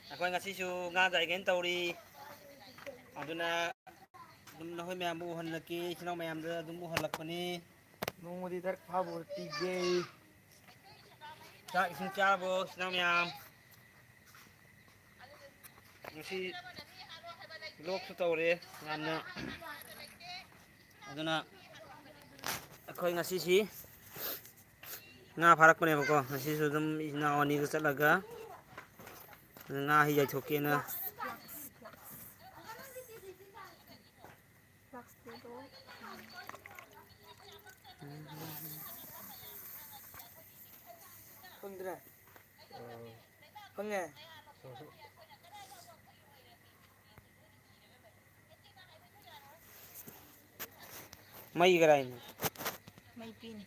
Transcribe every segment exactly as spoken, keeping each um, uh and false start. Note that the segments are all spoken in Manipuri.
ꯑꯩꯈꯣꯏ ꯉꯁꯤꯁꯨ ꯉꯥ ꯌꯥꯏꯒꯦꯅ ꯇꯧꯔꯤ꯫ ꯑꯗꯨꯅ ꯑꯗꯨꯝ ꯅꯈꯣꯏ ꯃꯌꯥꯝꯕꯨ ꯎꯍꯜꯂꯛꯀꯦ, ꯏꯆꯤꯟ ꯏꯅꯥꯎ ꯃꯌꯥꯝꯗ ꯑꯗꯨꯝ ꯎꯍꯜꯂꯛꯄꯅꯤ꯫ ꯅꯣꯡꯃꯗꯤ ꯗꯛ ꯐꯥꯕ ꯄꯤꯒꯦ꯫ ꯆꯥꯛ ꯏꯁꯤꯡ ꯆꯥꯔꯕꯣ, ꯏꯆꯤꯟ ꯏꯅꯥꯎ ꯃꯌꯥꯝ? ꯉꯁꯤ ꯂꯣꯛꯁꯨ ꯇꯧꯔꯦ ꯌꯥꯝꯅ꯫ ꯑꯗꯨꯅ ꯑꯩꯈꯣꯏ ꯉꯁꯤꯁꯤ ꯉꯥ ꯐꯥꯔꯛꯄꯅꯦꯕꯀꯣ꯫ ꯉꯁꯤꯁꯨ ꯑꯗꯨꯝ ꯏꯆꯤꯟ ꯏꯅꯥꯎ ꯑꯅꯤꯗꯨ ꯆꯠꯂꯒ ꯉꯥ ꯍꯤ ꯌꯥꯏꯊꯣꯛꯀꯦꯅ꯫ ꯐꯪꯗ꯭ꯔꯦ? ꯐꯪꯉꯦ? ꯃꯩ ꯀꯗꯥꯏꯅꯣ? ꯃꯩ ꯄꯤꯅꯤ꯫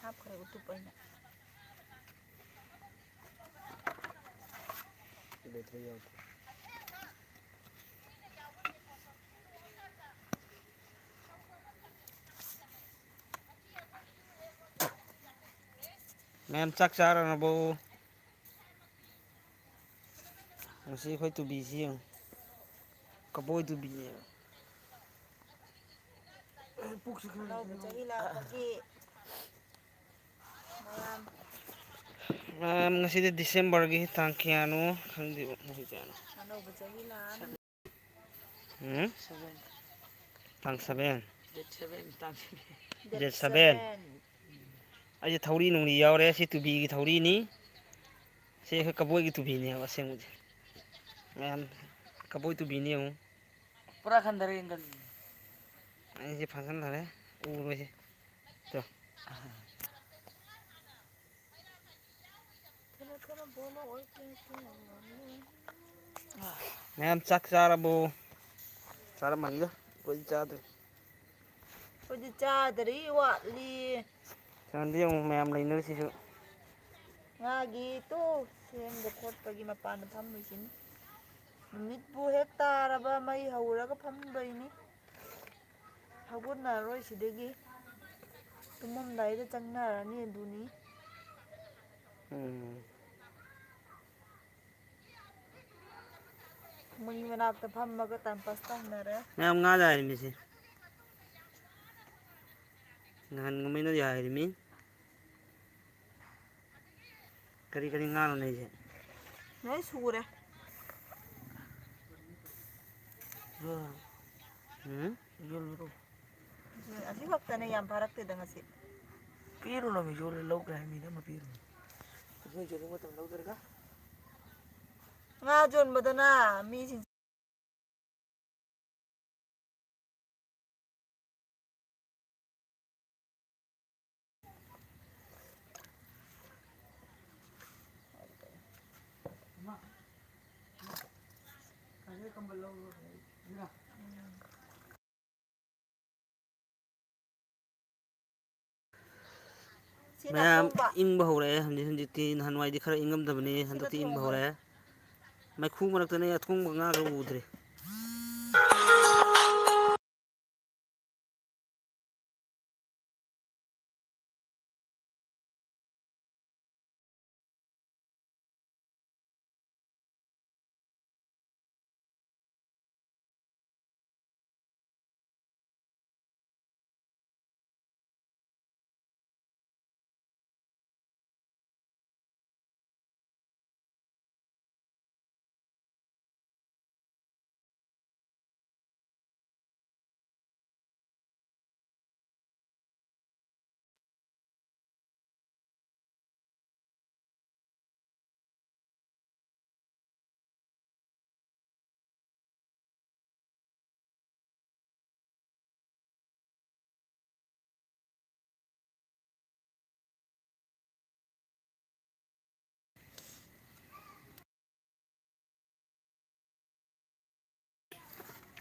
ꯍꯥꯞꯈ꯭ꯔꯦ ꯎꯇꯨꯞ ꯑꯩꯅ꯫ ꯕꯦꯇ꯭ꯔꯤ ꯌꯥꯎꯗꯦ꯫ ꯃꯌꯥꯝ ꯆꯥꯛ ꯆꯥꯔꯕꯣ? ꯉꯁꯤ ꯑꯩꯈꯣꯏ ꯇꯨꯕꯤꯁꯤ ꯌꯦꯡꯉꯨ꯫ ꯀꯕꯣꯏ ꯇꯨꯕꯤꯅꯦꯕ꯫ ꯄꯨꯛꯁꯤ ꯈꯔ ꯑꯅꯧꯕ ꯆꯍꯤ ꯂꯥꯛꯄꯒꯤ ꯃꯌꯥꯝ꯫ ꯃꯌꯥꯝ, ꯉꯁꯤꯗꯤ ꯗꯤꯁꯦꯝꯕꯔꯒꯤ ꯇꯥꯡ ꯀꯌꯥꯅꯣ ꯈꯪꯗꯦꯕ, ꯉꯁꯤ ꯀꯌꯥꯅꯣ? ꯑꯅꯧꯕ ꯆꯍꯤ ꯂꯥꯛꯑꯅꯤ꯫ ꯎꯝ? ꯁꯚꯦꯟ꯫ ꯇꯥꯡ ꯁꯚꯦꯟ꯫ ꯗꯦꯠ ꯁꯚꯦꯟ, ꯇꯥꯡ ꯁꯚꯦꯟ꯫ Date seven. ꯁꯚꯦꯟ꯫ ꯑꯩꯁꯦ ꯊꯧꯔꯤ ꯅꯨꯡꯔꯤ ꯌꯥꯎꯔꯦ꯫ ꯁꯤ ꯇꯨꯕꯤꯒꯤ ꯊꯧꯔꯤꯅꯤ꯫ ꯁꯤ ꯑꯩꯈꯣꯏ ꯀꯕꯣꯏꯒꯤ ꯇꯨꯕꯤꯅꯦꯕ ꯑꯁꯦꯡꯕꯗꯤ꯫ ꯃꯌꯥꯝ, ꯀꯕꯣꯏ ꯇꯨꯕꯤꯅꯤ ꯌꯦꯡꯉꯨ꯫ ꯄꯨꯔꯥ ꯈꯟꯊꯔꯦ ꯑꯪꯀꯜ꯫ ꯑꯩꯁꯦ ꯐꯥꯖꯤꯟꯈꯔꯦ꯫ ꯎꯔꯣꯏꯁꯦ꯫ ꯇꯣ꯫ ꯃꯌꯥꯝ ꯆꯥꯛ ꯆꯥꯔꯕꯣ? ꯆꯥꯔꯝꯃꯅꯤꯗ꯫ ꯑꯩꯈꯣꯏꯗꯤ ꯆꯥꯗ꯭ꯔꯤ꯫ ꯑꯩꯈꯣꯏꯗꯤ ꯆꯥꯗ꯭ꯔꯤ, ꯋꯥꯠꯂꯤ꯫ ꯁꯣꯝꯗ ꯌꯦꯡꯉꯨ, ꯃꯌꯥꯝ ꯂꯩꯅꯔꯤꯁꯤꯁꯨ꯫ ꯉꯥꯒꯤ ꯇꯨ ꯁꯦꯝꯕ ꯈꯣꯠꯄꯒꯤ ꯃꯄꯥꯟꯗ ꯐꯝꯃꯤꯁꯤꯅꯤ꯫ ꯅꯨꯃꯤꯠꯄꯨ ꯍꯦꯛ ꯇꯥꯔꯕ ꯃꯩ ꯍꯧꯔꯒ ꯐꯝꯕꯩꯅꯤ꯫ ꯍꯧꯒꯠꯅꯔꯔꯣꯏ ꯁꯤꯗꯒꯤ꯫ ꯇꯨꯝꯃꯝꯗꯥꯏꯗ ꯆꯪꯅꯔꯅꯤ ꯑꯗꯨꯅꯤ꯫ ꯎꯝ꯫ ꯃꯣꯏꯒꯤ ꯃꯅꯥꯛꯇ ꯐꯝꯃꯒ time pass ꯇꯧꯅꯔꯦ꯫ ꯃꯌꯥꯝ ꯉꯥ ꯌꯥꯏꯔꯤꯃꯤꯁꯦ꯫ ꯅꯍꯥꯟ ꯉꯝꯃꯩꯅ ꯌꯥꯏꯔꯤꯃꯤ꯫ ꯀꯔꯤ ꯀꯔꯤ ꯉꯥꯅꯣ ꯂꯩꯁꯦ? ꯂꯣꯏ ꯁꯨꯔꯦ꯫ ꯎꯝ? ꯌꯣꯜꯂꯨꯔꯣ꯫ ꯑꯁꯤ ꯈꯛꯇꯅꯦ, ꯌꯥꯝ ꯐꯥꯔꯛꯇꯦꯗ ꯉꯁꯤ꯫ ꯄꯤꯔꯨꯅꯣ, ꯃꯤ ꯌꯣꯜꯂꯦ, ꯂꯧꯒꯦ ꯍꯥꯏ ꯃꯤꯗ ꯑꯃ ꯄꯤꯔꯨꯅꯣ꯫ ꯑꯩꯈꯣꯏ ꯌꯣꯜꯂꯤꯉꯩ ꯃꯇꯝ ꯂꯧꯗꯔꯒ? ꯉꯥ ꯌꯣꯟꯕꯗꯅ ꯃꯤꯁꯤꯡ ꯁꯤꯅ ꯃꯌꯥꯝ ꯑꯊꯣꯡꯕ꯫ ꯏꯪꯕ ꯍꯧꯔꯛꯑꯦ ꯍꯧꯖꯤꯛ, ꯍꯧꯖꯤꯛꯇꯤ꯫ ꯅꯍꯥꯟꯋꯥꯏꯗꯤ ꯈꯔ ꯏꯪꯉꯝꯗꯕꯅꯤ, ꯁꯤꯅ ꯍꯟꯗꯛꯇꯤ ꯏꯪꯕ ꯊꯣꯡꯕ꯫ ꯍꯧꯔꯛꯑꯦ꯫ ꯃꯩꯈꯨ ꯃꯔꯛꯇꯅꯦ ꯑꯊꯣꯡꯕ ꯉꯥꯒ ꯎꯗ꯭ꯔꯤ꯫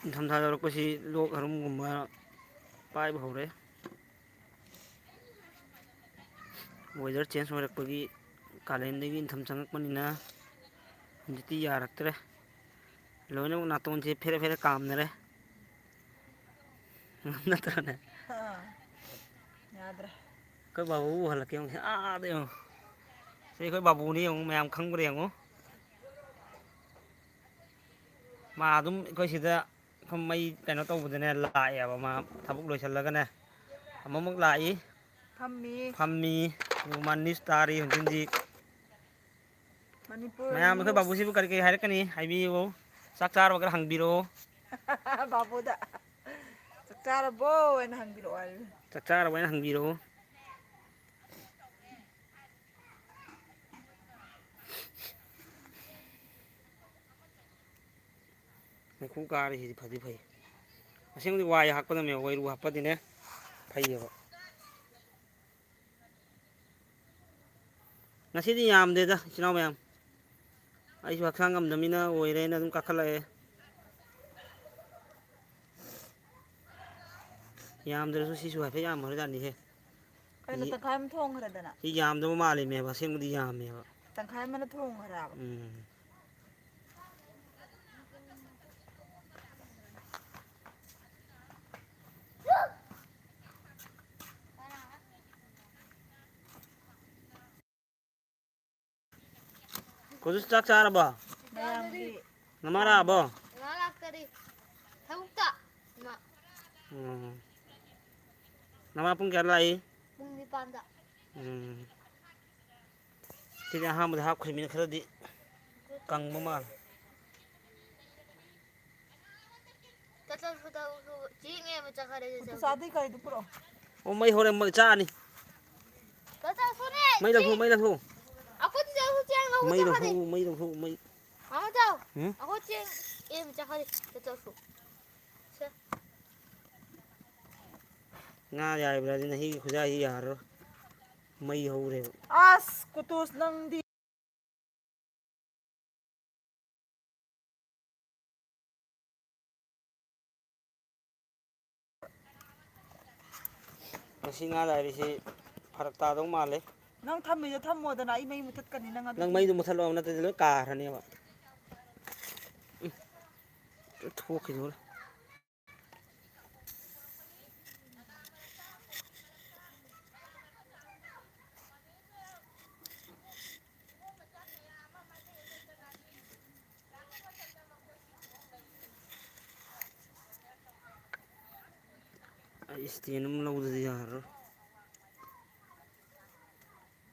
ꯅꯤꯡꯊꯝꯊꯥ ꯌꯧꯔꯛꯄꯁꯤ ꯂꯣꯛ ꯍꯔꯨꯝꯒꯨꯝꯕ ꯄꯥꯏꯕ ꯍꯧꯔꯦ꯫ Weather change ꯑꯣꯏꯔꯛꯄꯒꯤ, ꯀꯥꯂꯦꯟꯗꯒꯤ ꯅꯤꯡꯊꯝ ꯆꯪꯉꯛꯄꯅꯤꯅ ꯍꯧꯖꯤꯛꯇꯤ ꯌꯥꯔꯛꯇ꯭ꯔꯦ꯫ ꯂꯣꯏꯅꯃꯛ ꯅꯥꯇꯣꯟꯁꯦ ꯐꯦꯔꯦ ꯐꯦꯔꯦ ꯀꯥꯝꯅꯔꯦ꯫ ꯅꯠꯇ꯭ꯔꯅꯦ? ꯑꯥ, ꯌꯥꯗ꯭ꯔꯦ꯫ ꯑꯩꯈꯣꯏ ꯕꯥꯕꯨ ꯎꯍꯜꯂꯛꯀꯦ ꯌꯦꯡꯉꯨ꯫ ꯑꯥꯗ ꯌꯦꯡꯉꯨ꯫ ꯁꯤ ꯑꯩꯈꯣꯏ ꯕꯥꯕꯨꯅꯤ ꯌꯦꯡꯉꯨ, ꯃꯌꯥꯝ ꯈꯪꯕ꯭ꯔꯥ ꯌꯦꯡꯉꯨ꯫ ꯃꯥ ꯑꯗꯨꯝ ꯑꯩꯈꯣꯏ ꯁꯤꯗ ꯁꯨꯝ ꯃꯩ ꯀꯩꯅꯣ ꯇꯧꯕꯗꯅꯦ ꯂꯥꯛꯑꯦꯕ, ꯃꯥ ꯊꯕꯛ ꯂꯣꯏꯁꯤꯜꯂꯒꯅꯦ ꯑꯃꯨꯛꯃꯨꯛ ꯂꯥꯛꯏ꯫ ꯐꯝꯃꯤ꯫ ꯐꯝꯃꯤ꯫ ꯑꯗꯨ ꯃꯥ news ꯇꯥꯔꯤ ꯍꯧꯖꯤꯛ ꯍꯧꯖꯤꯛ꯫ ꯃꯅꯤꯄꯨꯔ ꯃꯌꯥꯝ ꯑꯩꯈꯣꯏ news꯫ ꯕꯥꯕꯨꯁꯤꯕꯨ ꯀꯔꯤ ꯀꯔꯤ ꯍꯥꯏꯔꯛꯀꯅꯤ ꯍꯥꯏꯕꯤꯌꯨ꯫ ꯆꯥꯛ ꯆꯥꯔꯕꯒ ꯍꯪꯕꯤꯔꯛꯑꯣ꯫ ꯕꯥꯕꯨꯗ "ꯆꯥꯛ ꯆꯥꯔꯕꯣ?" ꯍꯥꯏꯅ ꯍꯪꯕꯤꯔꯛꯑꯣ ꯍꯥꯏꯌꯨ꯫ ꯆꯥꯛ ꯆꯥꯔꯕꯣ ꯍꯥꯏꯅ ꯍꯪꯕꯤꯔꯛꯑꯣ꯫ ꯃꯩꯈꯨ ꯀꯥꯔꯤꯁꯤꯗꯤ ꯐꯗꯤ ꯐꯩ꯫ ꯑꯁꯦꯡꯕꯗꯤ ꯋꯥꯏ ꯍꯥꯞꯀꯗꯕꯅꯦꯕ, ꯋꯥꯏꯔꯨ ꯍꯥꯞꯄꯗꯤꯅꯦ ꯐꯩꯌꯦꯕ꯫ ꯉꯁꯤꯗꯤ ꯌꯥꯝꯗꯦꯗ, ꯏꯆꯤꯟ ꯏꯅꯥꯎ ꯃꯌꯥꯝ꯫ ꯑꯩꯁꯨ ꯍꯛꯆꯥꯡ ꯉꯝꯗꯕꯅꯤꯅ ꯑꯣꯏꯔꯦꯅ ꯑꯗꯨꯝ ꯀꯥꯈꯠꯂꯛꯑꯦ꯫ ꯌꯥꯝꯗ꯭ꯔꯁꯨ ꯁꯤꯁꯨ ꯍꯥꯏꯐꯦꯠ ꯌꯥꯝꯃꯔꯖꯥꯠꯅꯤꯍꯦ꯫ ꯀꯩꯅꯣ, ꯁꯤ, ꯇꯪꯈꯥꯏ ꯑꯃ ꯊꯣꯡꯈ꯭ꯔꯦꯗꯅ? ꯁꯤ ꯌꯥꯝꯗꯕ ꯃꯥꯜꯂꯤꯃꯦꯕ, ꯑꯁꯦꯡꯕꯗꯤ ꯌꯥꯝꯃꯦꯕ꯫ ꯇꯪꯈꯥꯏ ꯑꯃꯅ ꯊꯣꯡꯈ꯭ꯔꯦꯕ꯫ ꯎꯝ꯫ ꯀꯣꯖꯤꯁ, ꯆꯥꯛ ꯆꯥꯔꯕꯣ? ꯃꯌꯥꯝꯒꯤ ꯅꯃꯥ ꯂꯥꯛꯑꯕꯣ? ꯃꯃꯥ ꯂꯥꯛꯇꯔꯤ꯫ ꯊꯕꯛꯇ꯫ ꯏꯃꯥ꯫ ꯎꯝ꯫ ꯅꯃꯥ ꯄꯨꯡ ꯀꯌꯥ ꯂꯥꯛꯏ? ꯄꯨꯡ ꯅꯤꯄꯥꯟꯗ꯫ ꯎꯝ꯫ ꯁꯤꯗꯤ ꯑꯍꯥꯟꯕꯗ ꯍꯥꯞꯈ꯭ꯔꯤꯕꯅꯤꯅ ꯈꯔꯗꯤ ꯀꯪꯕ ꯃꯥꯜꯂꯦ꯫ ꯆꯥꯛ ꯆꯥ ꯁꯨ ꯇꯧ ꯁꯨ ꯆꯦꯡ ꯌꯩꯕ ꯆꯠꯈ꯭ꯔꯦ ꯆꯥꯛ ꯆꯥ ꯁꯨ꯫ ꯆꯥꯗ꯭ꯔꯤ ꯀꯔꯤꯗꯨ ꯄꯨꯔꯛꯑꯣ꯫ ꯑꯣ, ꯃꯩ ꯍꯧꯔꯦ, ꯃꯩ ꯆꯥꯛꯑꯅꯤ꯫ ꯆꯥꯛ ꯆꯥ ꯁꯨꯅꯦ, ꯃꯩ ꯂꯪꯊꯣꯛ, ꯆꯦꯡ꯫ ꯃꯩ ꯂꯪꯊꯣꯛ꯫ ꯑꯩꯈꯣꯏꯗꯤ ꯆꯥꯛ ꯁꯨ ꯆꯦꯡ ꯂꯧꯕ ꯃꯩ ꯆꯠꯈ꯭ꯔꯦ꯫ ꯂꯪꯊꯣꯛ, ꯃꯩ ꯂꯪꯊꯣꯛ, ꯃꯩ꯫ ꯃꯥꯃ ꯆꯥꯎ꯫ ꯎꯝ? ꯑꯩꯈꯣꯏ ꯆꯦꯡ ꯌꯩꯕ ꯆꯠꯈ꯭ꯔꯦ ꯆꯥꯛ ꯆꯥ ꯁꯨ꯫ ꯁꯦ꯫ ꯉꯥ ꯌꯥꯏꯕ꯭ꯔꯥꯗꯤ ꯅꯍꯤꯒꯤ ꯈꯨꯖꯥꯏꯁꯤ ꯌꯥꯔꯔꯣꯏ꯫ ꯃꯩ ꯍꯧꯔꯦꯕ꯫ ꯑꯁ, ꯀꯨꯇꯨꯁ ꯅꯪꯗꯤ꯫ ꯉꯁꯤ ꯉꯥ ꯂꯥꯏꯔꯤꯁꯤ ꯐꯔꯛ ꯇꯥꯗꯧ ꯃꯥꯜꯂꯦ꯫ ꯅꯪ ꯊꯝꯃꯤꯗꯣ ꯊꯝꯃꯣꯗꯅ, ꯑꯩ ꯃꯩ ꯃꯨꯊꯠꯀꯅꯤ ꯅꯪ ꯑꯗꯨ ꯅꯪ ꯃꯩꯗꯣ ꯃꯨꯊꯠꯂꯣ ꯍꯥꯏꯕ ꯅꯠꯇ꯭ꯔꯗꯤ ꯂꯣꯏ ꯀꯥꯈ꯭ꯔꯅꯦꯕ꯫ ꯎꯝ꯫ ꯊꯣꯛꯈꯤꯗꯣꯔꯦ꯫ ꯏꯁꯇꯦꯟ ꯑꯃ ꯂꯧꯗꯗꯤ ꯌꯥꯔꯔꯣꯏ꯫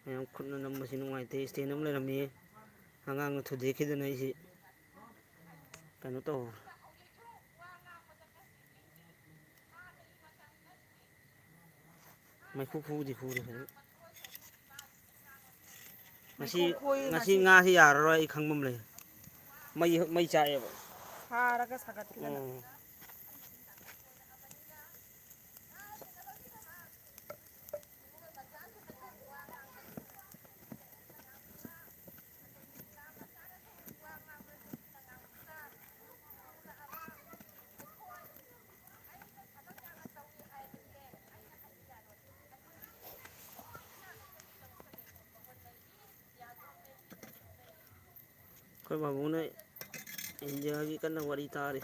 ꯃꯌꯥꯝ ꯈꯨꯠꯅ ꯅꯝꯕꯁꯤ ꯅꯨꯡꯉꯥꯏꯇꯦ꯫ ꯏꯁꯇꯦꯟ ꯑꯃ ꯂꯩꯔꯝꯃꯤ꯫ ꯑꯉꯥꯡꯅ ꯊꯨꯗꯦꯛꯈꯤꯗꯅ ꯑꯩꯁꯤ ꯀꯩꯅꯣ ꯇꯧꯍꯧꯔꯦ꯫ ꯃꯩꯈꯨ ꯈꯨꯗꯤ ꯈꯨꯔꯦ ꯐꯖꯅ꯫ ꯉꯁꯤ, ꯃꯩꯈꯨ ꯈꯨꯏ ꯉꯁꯤ ꯉꯁꯤ꯫ ꯉꯥꯁꯤ ꯌꯥꯔꯔꯣꯏ, ꯑꯩ ꯈꯪꯕ ꯑꯃ ꯂꯩ꯫ ꯃꯩ, ꯃꯩ ꯆꯥꯛꯑꯦꯕ꯫ ꯁꯥꯔꯒ ꯁꯥꯒꯠꯈꯤꯗꯅ꯫ ꯎꯝ꯫ ꯑꯩꯈꯣꯏ ꯄꯥꯕꯨꯡꯅ ꯏꯟꯗꯤꯌꯥꯒꯤ ꯀꯟꯅ ꯋꯥꯔꯤ ꯇꯥꯔꯤ꯫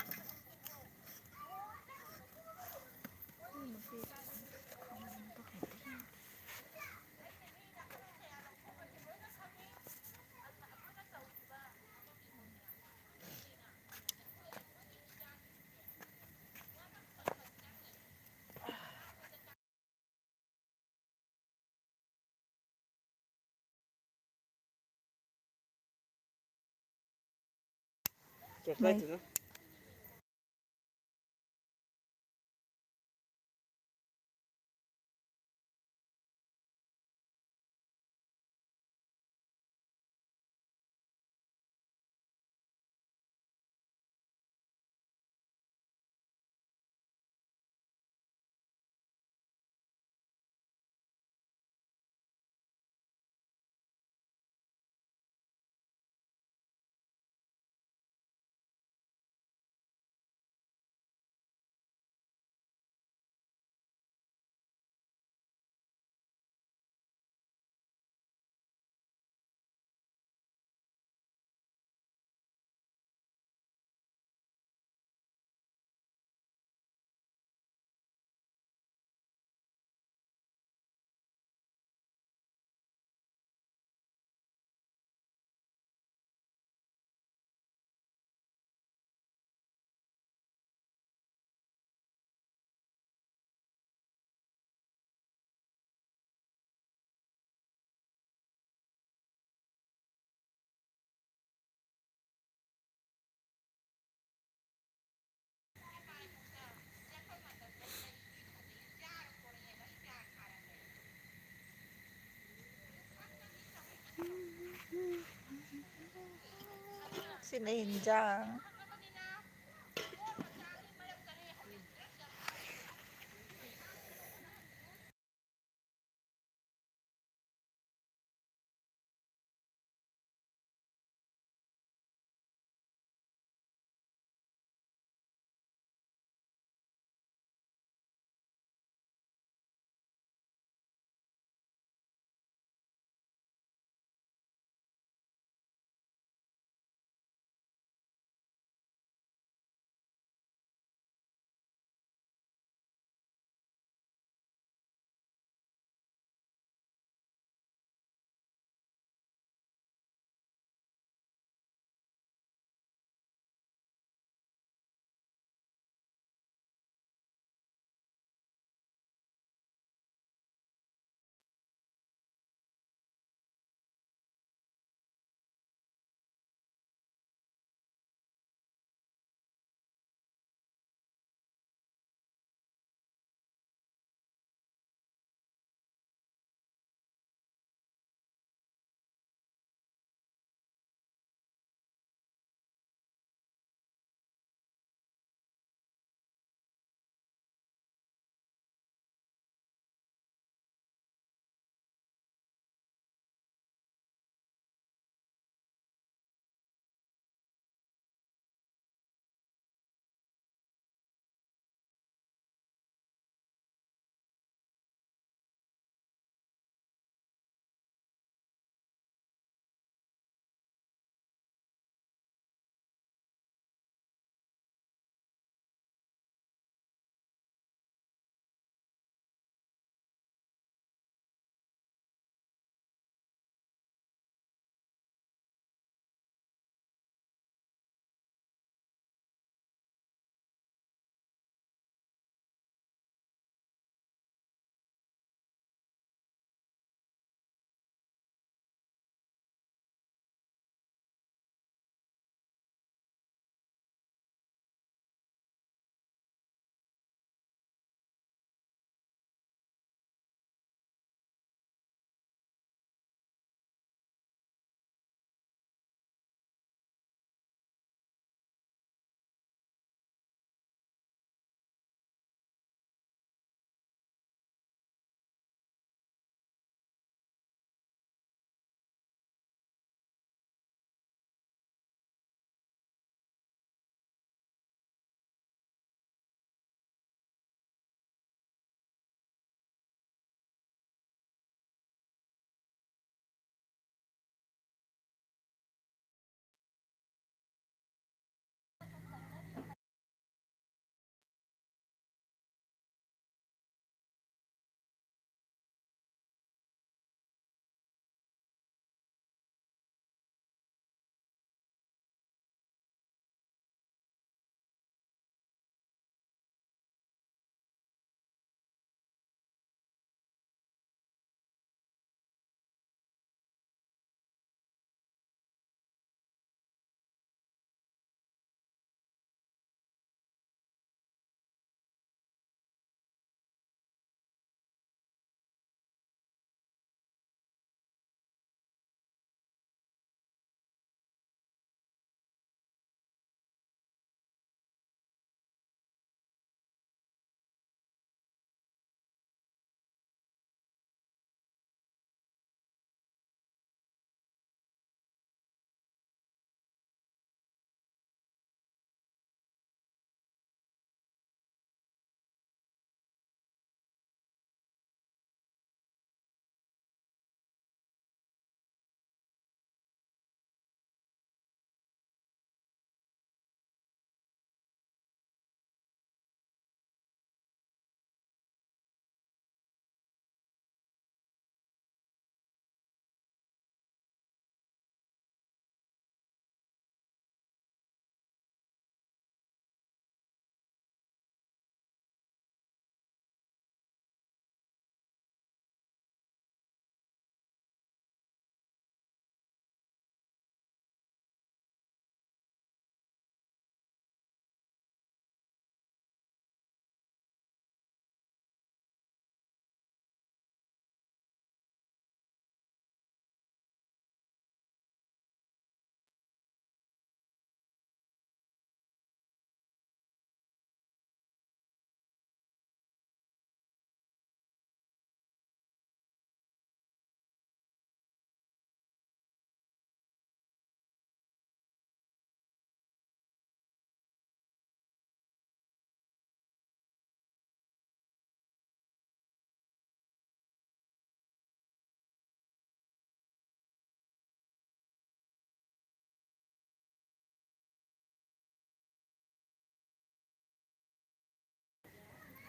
ꯁꯤꯅ ꯏꯟꯖꯥꯡ꯫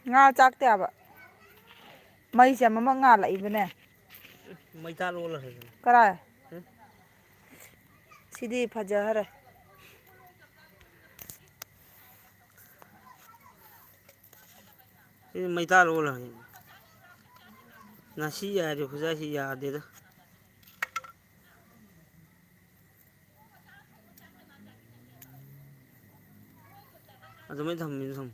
ꯉꯥ ꯆꯥꯛꯇꯦ ꯍꯥꯏꯕ꯫ ꯃꯩꯁꯦ ꯑꯃꯃꯛ ꯉꯥꯜꯂꯛꯏꯕꯅꯦ꯫ ꯃꯩꯇꯥꯟ ꯑꯣꯜꯂ ꯂꯩꯕꯅꯦ꯫ ꯀꯔꯥꯏ? ꯍꯨꯝ? ꯁꯤꯗꯤ ꯐꯖꯈꯔꯦ꯫ ꯁꯤꯗꯤ ꯃꯩꯇꯥꯟ ꯑꯣꯜꯂ ꯂꯩꯕꯅꯦ꯫ ꯉꯁꯤ ꯌꯥꯏꯔꯦ ꯈꯨꯖꯥꯏꯁꯤ ꯌꯥꯗꯦꯗ꯫ ꯑꯗꯨꯃꯥꯏꯅ ꯊꯝꯃꯤꯅ ꯊꯝꯃꯨ꯫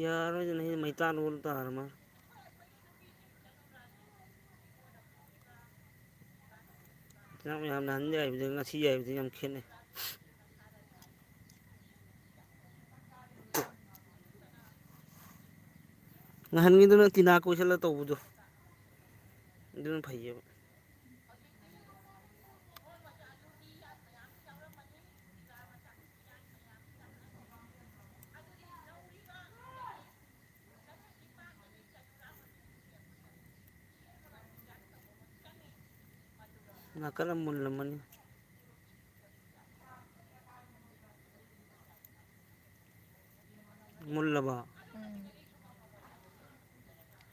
ꯌꯥꯔꯣꯏꯗꯅ ꯁꯤ ꯃꯩꯇꯥꯟ ꯑꯣꯜ ꯇꯥꯔ ꯃꯥꯜꯂꯦ꯫ ꯆꯥꯛ ꯃꯌꯥꯝ ꯅꯍꯥꯟ ꯌꯥꯏꯕꯗꯒꯤ ꯉꯁꯤ ꯌꯥꯏꯕꯗꯒꯤ ꯌꯥꯝ ꯈꯦꯠꯅꯩ꯫ ꯉꯍꯥꯟꯒꯤꯗꯨꯅ ꯇꯤꯅꯥ ꯀꯣꯏꯁꯤꯜꯂ ꯇꯧꯕꯗꯣ, ꯑꯗꯨꯅ ꯐꯩꯌꯦꯕ꯫ ꯅꯥꯀꯟ ꯑꯃ ꯃꯨꯜꯂꯝꯃꯅꯤ꯫ ꯃꯨꯜꯂꯕ? ꯎꯝ꯫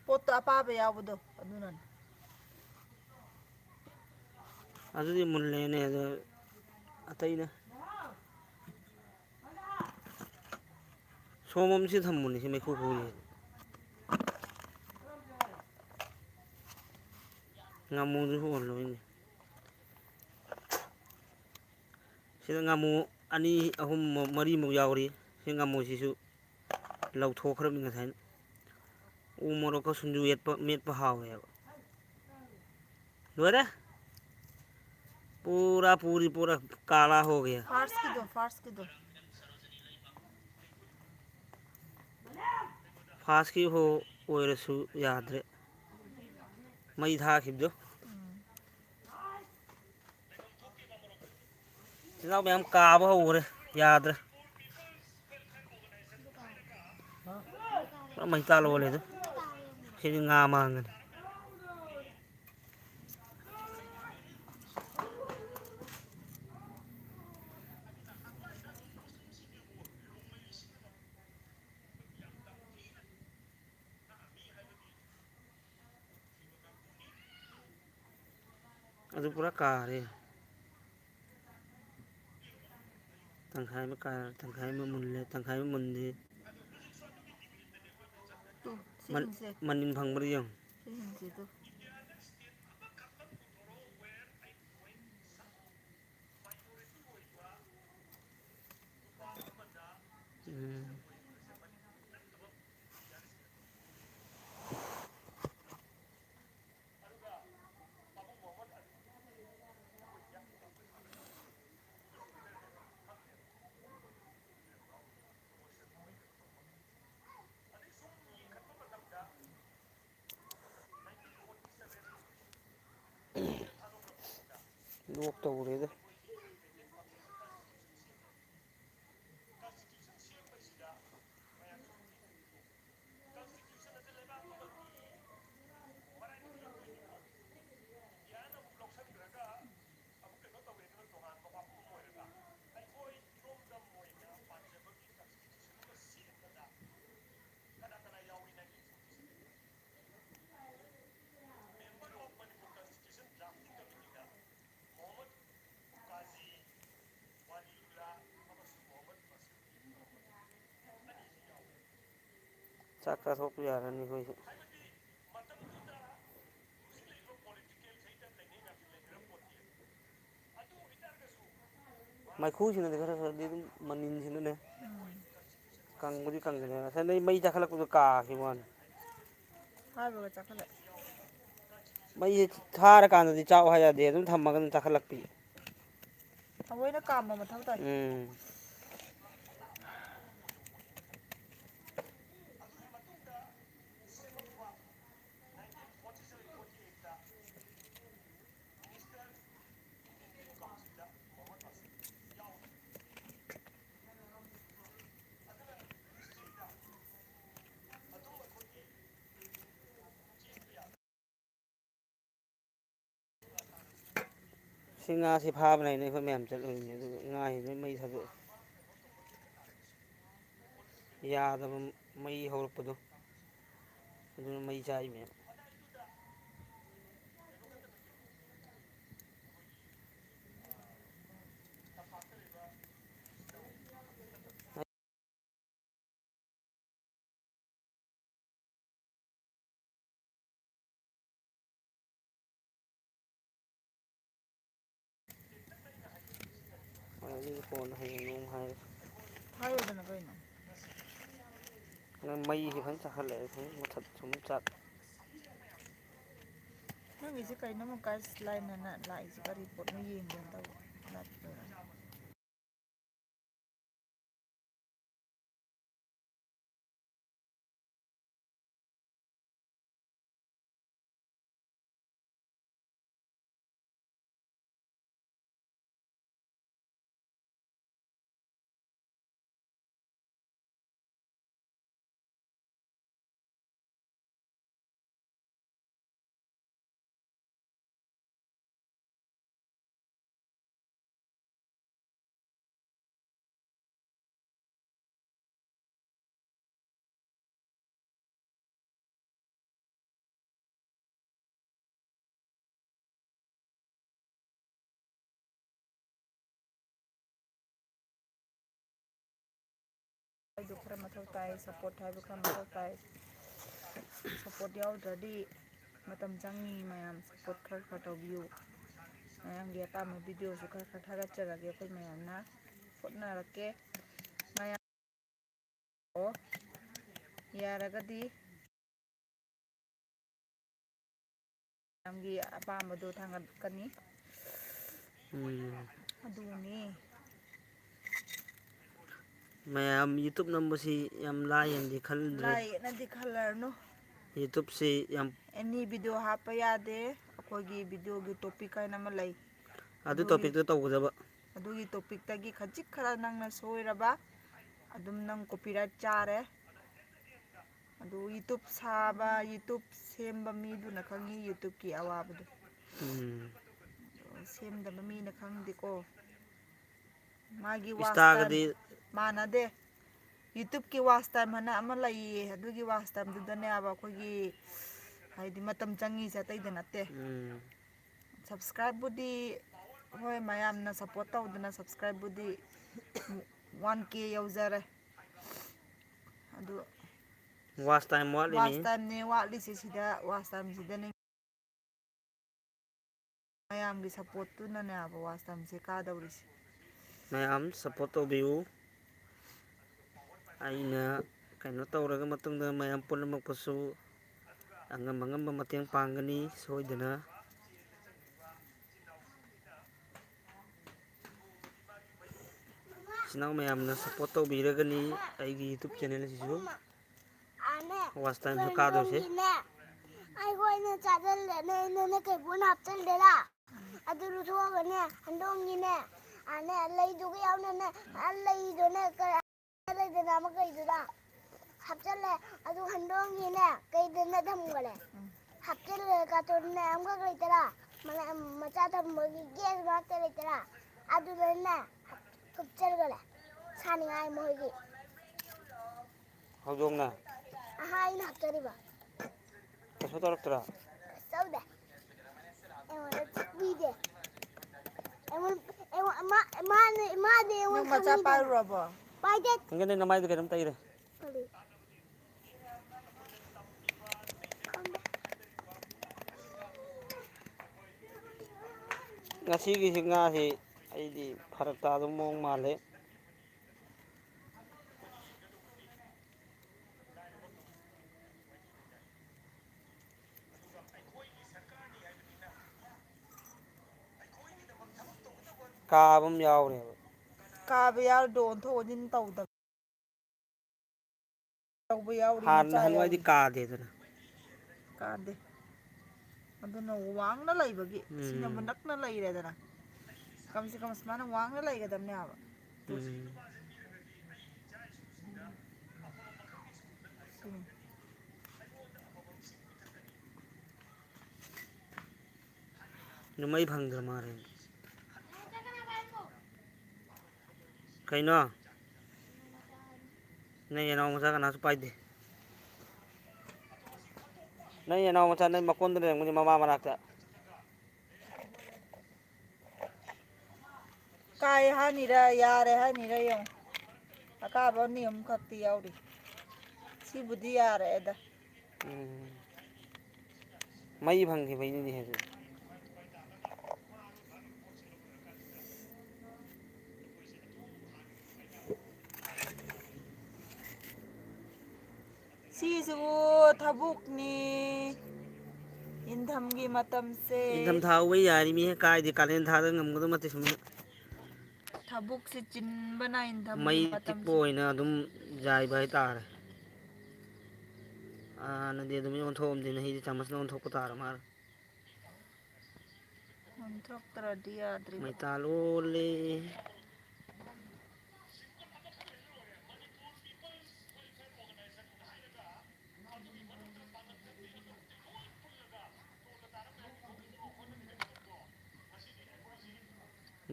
ꯄꯣꯠꯇ ꯑꯄꯥꯕ ꯌꯥꯎꯕꯗꯣ ꯑꯗꯨꯅꯅꯦ꯫ ꯑꯗꯨꯗꯤ ꯃꯨꯜꯂꯦꯅꯦ, ꯑꯗꯣ ꯑꯇꯩꯅ꯫ ꯁꯣꯝ ꯑꯃꯁꯤ ꯊꯝꯃꯨꯅꯦ, ꯁꯤ ꯃꯩꯈꯨ ꯈꯨꯔꯤ꯫ ꯉꯥꯃꯨꯗꯨꯁꯨ ꯑꯣꯜꯂꯣꯏꯅꯦ꯫ ꯁꯤꯗ ꯉꯥꯃꯨ ꯑꯅꯤ, ꯑꯍꯨꯝ, ꯃꯔꯤꯃꯨꯛ ꯌꯥꯎꯔꯤ꯫ ꯁꯤ ꯉꯥꯃꯨꯁꯤꯁꯨ ꯂꯧꯊꯣꯛꯈ꯭ꯔꯕꯅꯤ ꯉꯁꯥꯏꯅ꯫ ꯎ ꯃꯣꯔꯣꯛꯀ ꯁꯤꯡꯖꯨ ꯌꯦꯠꯄ, ꯃꯦꯠꯄ ꯍꯥꯎꯋꯦꯕ꯫ ꯂꯣꯏꯔꯦ꯫ ꯄꯨꯔꯥ ꯄꯨꯔꯤ ꯄꯨꯔꯥ ꯀꯥꯂꯥ ꯍꯣ ꯒꯌꯥ꯫ ꯐꯥꯔꯁꯀꯤꯗꯣ, ꯐꯥꯔꯁꯀꯤꯗꯣ꯫ ꯐꯥꯔꯁꯀꯤ ꯍꯣ ꯑꯣꯏꯔꯁꯨ ꯌꯥꯗ꯭ꯔꯦ꯫ ꯃꯩ ꯊꯥꯈꯤꯕꯗꯣ꯫ ꯎꯝ꯫ ꯇꯤꯜꯍꯥꯎ ꯃꯌꯥꯝ ꯀꯥꯕ ꯍꯧꯈ꯭ꯔꯦ, ꯌꯥꯗ꯭ꯔꯦ꯫ ꯄꯨꯔꯥ ꯃꯩꯇꯥꯜ ꯑꯣꯜꯂꯦꯗ꯫ ꯁꯤꯗꯤ ꯉꯥ ꯃꯥꯡꯒꯅꯤ꯫ ꯑꯗꯨ ꯄꯨꯔꯥ ꯀꯥꯔꯦ꯫ ꯇꯪꯈꯥꯏ ꯑꯃ ꯀꯥꯔꯦ, ꯇꯪꯈꯥꯏ ꯑꯃ ꯃꯨꯜꯂꯦ, ꯇꯪꯈꯥꯏ ꯑꯃ ꯃꯨꯟꯗꯦ꯫ ꯇꯨ, ꯁꯤ ꯃꯟ-, ꯍꯤꯡꯁꯦ꯫ ꯃꯅꯤꯟ ꯐꯪꯕ꯭ꯔꯥ ꯌꯦꯡꯉꯨ꯫ ꯁꯤ ꯍꯤꯡꯁꯦ ꯇꯨ꯫ ꯎꯝ꯫ ꯂꯣꯛ ꯇꯧꯔꯦꯗ꯫ ꯆꯥꯛ ꯆꯥꯊꯣꯛꯄ ꯌꯥꯔꯅꯤ ꯑꯩꯈꯣꯏꯁꯨ꯫ ꯃꯩꯈꯨꯁꯤꯅꯗꯤ ꯈꯔ ꯈꯔꯗꯤ ꯑꯗꯨꯝ ꯃꯅꯤꯟꯁꯤꯅꯅꯦ꯫ ꯎꯝ꯫ ꯀꯪꯕꯨꯗꯤ ꯀꯪꯒꯅꯤ꯫ ꯉꯁꯥꯏ ꯅꯣꯏ ꯃꯩ ꯆꯥꯈꯠꯂꯛꯄꯗꯣ ꯀꯥꯈꯤꯕ ꯋꯥꯅꯤ꯫ ꯍꯥꯏꯕꯒ ꯆꯥꯈꯠꯂꯛꯑꯦ꯫ ꯃꯩꯁꯦ ꯊꯥꯔꯀꯥꯟꯗꯗꯤ ꯆꯥꯎ ꯍꯥꯏ ꯌꯥꯗꯦ, ꯑꯗꯨꯝ ꯊꯝꯃꯒ ꯑꯗꯨꯝ ꯆꯥꯈꯠꯂꯛꯄꯤ꯫ ꯊꯑꯣꯏꯅ ꯀꯥꯝꯕ ꯃꯊꯧ ꯇꯥꯏ꯫ ꯎꯝ꯫ ꯁꯤ ꯉꯥꯁꯤ ꯐꯥꯕꯅꯦ ꯍꯥꯏꯅ ꯑꯩꯈꯣꯏ ꯃꯌꯥꯝ ꯆꯠꯂꯨꯔꯤꯅꯦ, ꯑꯗꯨꯒ ꯉꯥꯁꯤ ꯂꯣꯏ ꯃꯩ ꯊꯥꯗꯣꯛꯑꯦ꯫ ꯌꯥꯗꯕ ꯃꯩ ꯍꯧꯔꯛꯄꯗꯣ, ꯑꯗꯨꯅ ꯃꯩ ꯆꯥꯛꯏ ꯃꯌꯥꯝ꯫ ꯀꯣꯟꯅ ꯍꯌꯦꯡ ꯅꯣꯡ ꯍꯥꯏꯔꯁꯤ꯫ ꯍꯥꯏꯔꯣꯗꯅ ꯀꯩꯅꯣ? ꯅꯪ ꯃꯩꯁꯦ ꯐꯖꯅ ꯆꯥꯛꯈꯠꯂꯛꯑꯦ, ꯐꯖꯅ ꯃꯨꯊꯠ-, ꯁꯨꯝ ꯆꯥꯛ-꯫ ꯅꯪꯒꯤꯁꯦ ꯀꯩꯅꯣ ꯑꯃꯨꯛ guideline ꯑꯅ ꯂꯥꯛꯏꯁꯦ? ꯀꯔꯤ ꯄꯣꯠꯅꯣ ꯌꯦꯡꯒꯦꯅ ꯇꯧꯕ꯫ ꯂꯥꯛꯇꯣꯏꯔꯥ? ꯑꯩꯗꯣ ꯈꯔ ꯃꯊꯧ ꯇꯥꯏ, support ꯍꯥꯏꯕ ꯈꯔ ꯃꯊꯧ ꯇꯥꯏ꯫ Support ꯌꯥꯎꯗ꯭ꯔꯗꯤ ꯃꯇꯝ ꯆꯪꯉꯤ꯫ ꯃꯌꯥꯝ support ꯈꯔ ꯈꯔ ꯇꯧꯕꯤꯌꯨ꯫ ꯃꯌꯥꯝꯒꯤ ꯑꯄꯥꯝꯕ videoꯁꯨ ꯈꯔ ꯈꯔ ꯊꯥꯒꯠꯆꯔꯒꯦ꯫ ꯑꯩꯈꯣꯏ ꯃꯌꯥꯝꯅ ꯍꯣꯠꯅꯔꯛꯀꯦ꯫ ꯃꯌꯥꯝ ꯑꯣ, ꯌꯥꯔꯒꯗꯤ ꯃꯌꯥꯝꯒꯤ ꯑꯄꯥꯝꯕꯗꯣ ꯊꯥꯡꯒꯠꯀꯅꯤ꯫ ꯎꯝ꯫ ꯑꯗꯨꯅꯤ꯫ ꯃꯌꯥꯝ YouTube ꯅꯝꯕꯁꯤ ꯌꯥꯝ ꯂꯥꯏꯌꯦꯅꯗꯤ ꯈꯟꯗ꯭ꯔꯦ꯫ ꯂꯥꯏꯌꯦꯅꯗꯤ ꯈꯜꯂꯔꯅꯨ꯫ YouTubeꯁꯤ ꯌꯥꯝ Any video ꯍꯥꯞꯄ ꯌꯥꯗꯦ꯫ ꯑꯩꯈꯣꯏꯒꯤ videoꯒꯤ topic ꯍꯥꯏꯅ ꯑꯃ ꯂꯩ꯫ ꯑꯗꯨ ꯑꯗꯨꯒꯤ topicꯇ ꯇꯧꯒꯗꯕ꯫ ꯑꯗꯨꯒꯤ topicꯇꯒꯤ ꯈꯖꯤꯛ ꯈꯔ ꯅꯪꯅ ꯁꯣꯏꯔꯕ, ꯑꯗꯨꯝ ꯅꯪ copyright ꯆꯥꯔꯦ꯫ ꯑꯗꯨ YouTube ꯁꯥꯕ, YouTube ꯁꯦꯝꯕ ꯃꯤꯗꯨꯅ ꯈꯪꯉꯤ YouTubeꯀꯤ ꯑꯋꯥꯕꯗꯣ꯫ ꯎꯝ꯫ ꯁꯦꯝꯗꯕ ꯃꯤꯅ ꯈꯪꯗꯦꯀꯣ꯫ ꯃꯥꯒꯤ watch time ꯏꯟꯁꯇꯥꯒꯗꯤ ꯃꯥꯟꯅꯗꯦ꯫ YouTubeꯀꯤ watch time ꯍꯥꯏꯅ ꯑꯃ ꯂꯩꯌꯦ, ꯑꯗꯨꯒꯤ watch timeꯗꯨꯗꯅꯦꯕ ꯑꯩꯈꯣꯏꯒꯤ, ꯍꯥꯏꯗꯤ, ꯃꯇꯝ ꯆꯪꯉꯤꯁꯦ, ꯑꯇꯩꯗ ꯅꯠꯇꯦ꯫ ꯎꯝ꯫ Subscribeꯕꯨꯗꯤ, ꯍꯣꯏ, ꯃꯌꯥꯝꯅ support ꯇꯧꯗꯅ subscribeꯕꯨꯗꯤ one K ꯌꯧꯖꯔꯦ꯫ ꯑꯗꯨ watch time ꯋꯥꯠꯂꯤꯅꯤ꯫ Watch timeꯅꯦ ꯋꯥꯠꯂꯤꯁꯦ, ꯁꯤꯗ watch timeꯁꯤꯗꯅꯦ꯫ ꯃꯌꯥꯝꯒꯤ supportꯇꯨꯅꯅꯦꯕ watch timeꯁꯦ ꯀꯥꯗꯧꯔꯤꯁꯦ꯫ ꯃꯌꯥꯝ support ꯇꯧꯕꯤꯌꯨ꯫ ꯑꯩꯅ ꯀꯩꯅꯣ ꯇꯧꯔꯒ ꯃꯇꯨꯡꯗ ꯃꯌꯥꯝ ꯄꯨꯝꯅꯃꯛꯄꯨꯁꯨ ꯑꯉꯝ ꯑꯉꯝꯕ ꯃꯇꯦꯡ ꯄꯥꯡꯒꯅꯤ ꯁꯣꯏꯗꯅ꯫ ꯏꯆꯤꯟ ꯏꯅꯥꯎ ꯃꯌꯥꯝꯅ support ꯇꯧꯕꯤꯔꯒꯅꯤ ꯑꯩꯒꯤ YouTube channel ꯑꯁꯤꯁꯨ꯫ ꯑꯥꯅꯦ, Watch time ꯁꯨ ꯀꯥꯗꯣꯏꯁꯦ꯫ ꯍꯟꯗꯣꯡꯒꯤꯅꯦ, ꯑꯩꯈꯣꯏꯅ ꯆꯥꯁꯤꯜꯂꯦꯅꯦ, ꯅꯪꯅ ꯀꯩꯕꯣꯟ ꯍꯥꯞꯆꯤꯜꯂꯦꯔꯥ? ꯑꯗꯨ ꯂꯧꯊꯣꯛꯑꯒꯅꯦ, ꯍꯟꯗꯣꯡꯒꯤꯅꯦ, ꯑꯥꯅꯦ, ꯂꯩꯗꯨꯒ ꯌꯥꯎꯅꯅꯦ, ꯑꯥ, ꯂꯩꯗꯨꯅꯦ, ꯀ-, ꯂꯩꯗꯅ ꯑꯃ ꯀꯩꯗꯨꯗ ꯍꯥꯞꯆꯤꯜꯂꯦ, ꯑꯗꯨ ꯍꯟꯗꯣꯡꯒꯤꯅꯦ, ꯀꯩꯗꯅ ꯊꯝꯈꯔꯦ꯫ ꯎꯝ꯫ ꯍꯥꯞꯆꯤꯜꯂꯦ, carton ꯅꯦ ꯑꯃꯈꯛ ꯂꯩꯇꯔꯥ? ꯃꯅ-, ꯃꯆꯥ ꯊꯝꯕꯒꯤ gas ꯃꯔꯛꯇ ꯂꯩꯇꯔꯥ? ꯑꯗꯨꯗꯅꯦ, ꯊꯨꯞꯆꯜꯂꯦ, ꯁꯥꯅꯤꯡꯉꯥꯏ ꯃꯣꯏꯒꯤ꯫ ꯍꯧꯗꯣꯡꯅ? ꯑꯍꯥ, ꯑꯩꯅ ꯍꯥꯞꯆꯔꯤꯕ꯫ ꯀꯩꯁꯨ ꯇꯧꯔꯛꯇ꯭ꯔꯥ? ꯀꯩꯁꯨ ꯇꯧꯗꯦ꯫ ꯑꯩꯉꯣꯟꯗ ꯆꯤꯛꯄꯤꯗꯦ꯫ ꯑꯩꯉꯣꯟ-, ꯑꯩꯉꯣꯟ-, ꯃꯥ-, ꯃꯥꯅꯦ, ꯃꯥꯗꯤ ꯑꯩꯉꯣꯟꯗ ꯅꯪ ꯃꯆꯥ ꯈꯪꯉꯤꯗꯅ꯫ ꯄꯥꯏꯔꯨꯔꯕꯣ? ꯄꯥꯏꯗꯦ꯫ ꯈꯪꯒꯦ, ꯅꯪ ꯅꯃꯥꯏꯗꯣ ꯀꯩꯅꯣꯝ ꯇꯩꯔꯦ꯫ ꯀꯔꯤ? ꯈꯪꯗꯦ꯫ ꯉꯁꯤꯒꯤꯁꯤ ꯉꯥꯁꯤ ꯑꯩꯗꯤ ꯐꯔꯛ ꯇꯥꯗꯧ ꯃꯑꯣꯡ ꯃꯥꯜꯂꯦ꯫ ꯀꯥꯕ ꯑꯃ ꯌꯥꯎꯔꯦꯕ꯫ ꯀꯥꯕ ꯌꯥꯎꯔꯗꯤ ꯑꯣꯟꯊꯣꯛ ꯑꯣꯟꯁꯤꯟ ꯇꯧꯗꯕ꯫ ꯇꯧꯕ ꯌꯥꯎꯔꯤ, ꯍꯥꯟꯅ ꯃꯆꯥ ꯅꯍꯥꯟꯋꯥꯏꯗꯤ ꯌꯥꯎꯔꯤ꯫ ꯀꯥꯗꯦꯗꯅ꯫ ꯀꯥꯗꯦ꯫ ꯑꯗꯨꯅ ꯋꯥꯡꯅ ꯂꯩꯕꯒꯤ, ꯁꯤꯅꯕꯨ ꯎꯝ꯫ ꯅꯛꯅ ꯂꯩꯔꯦꯗꯅ꯫ ꯀꯝꯁꯦ ꯀꯝ ꯁꯨꯃꯥꯏꯅ ꯋꯥꯡꯅ ꯂꯩꯒꯗꯕꯅꯦ ꯍꯥꯏꯕ꯫ ꯎꯝ꯫ ꯁꯤꯅꯤ꯫ ꯅꯨꯃꯩ ꯐꯪꯗ꯭ꯔ ꯃꯥꯜꯂꯦ꯫ ꯀꯩꯅꯣ? ꯅꯪ ꯌꯦꯅꯥꯎ ꯃꯆꯥ ꯀꯅꯥꯁꯨ ꯄꯥꯏꯗꯦ꯫ ꯅꯪ ꯌꯦꯅꯥꯎ ꯃꯆꯥ ꯅꯪ ꯃꯀꯣꯟꯗ ꯂꯩꯔꯝꯒꯅꯤ, ꯃꯃꯥ ꯃꯅꯥꯛꯇ꯫ ꯀꯥꯏ ꯍꯥꯏꯅꯤꯔ, ꯌꯥꯔꯦ ꯍꯥꯏꯅꯤꯔ ꯌꯦꯡꯉꯨ꯫ ꯑꯀꯥꯕ ꯑꯅꯤ ꯑꯍꯨꯝ ꯈꯛꯇꯤ ꯌꯥꯎꯔꯤ꯫ ꯁꯤꯕꯨꯗꯤ ꯌꯥꯔꯦꯗ꯫ ꯎꯝ꯫ ꯃꯩ ꯐꯪꯈꯤꯕꯩꯅꯤꯅꯦ ꯍꯧꯖꯤꯛ꯫ ꯁꯤꯁꯤꯕꯨ ꯊꯕꯛꯅꯤ꯫ ꯏꯟꯊꯝꯒꯤ ꯃꯇꯝꯁꯦ꯫ ꯏꯟꯊꯝ ꯊꯥ ꯎꯕ ꯌꯥꯔꯤꯃꯤꯍꯦ, ꯀꯥꯏꯗꯤ ꯀꯥꯂꯦꯟ ꯊꯥꯗ ꯉꯝꯒꯗꯕ ꯅꯠꯇꯦ ꯁꯨꯃꯥꯏꯅ꯫ ꯊꯕꯛꯁꯤ ꯆꯤꯟꯕꯅ ꯏꯟꯊꯝꯒꯤ ꯃꯩ ꯃꯇꯝꯁꯦ꯫ ꯇꯤꯛꯄ ꯑꯣꯏꯅ ꯑꯗꯨꯝ ꯌꯥꯏꯕ ꯍꯥꯏꯇꯥꯔꯦ꯫ ꯍꯥꯟꯅꯗꯤ ꯑꯗꯨꯝ ꯑꯣꯟꯊꯣꯛꯑꯝꯗꯦ, ꯅꯍꯤꯗꯤ ꯆꯥꯃꯁꯅ ꯑꯣꯟꯊꯣꯛꯄ ꯇꯥꯔ ꯃꯥꯜꯂꯦ꯫ ꯑꯣꯟꯊꯣꯛꯇ꯭ꯔꯗꯤ ꯌꯥꯗ꯭ꯔꯤꯕ꯫ ꯃꯩꯇꯥꯜ ꯑꯣꯜꯂꯦ꯫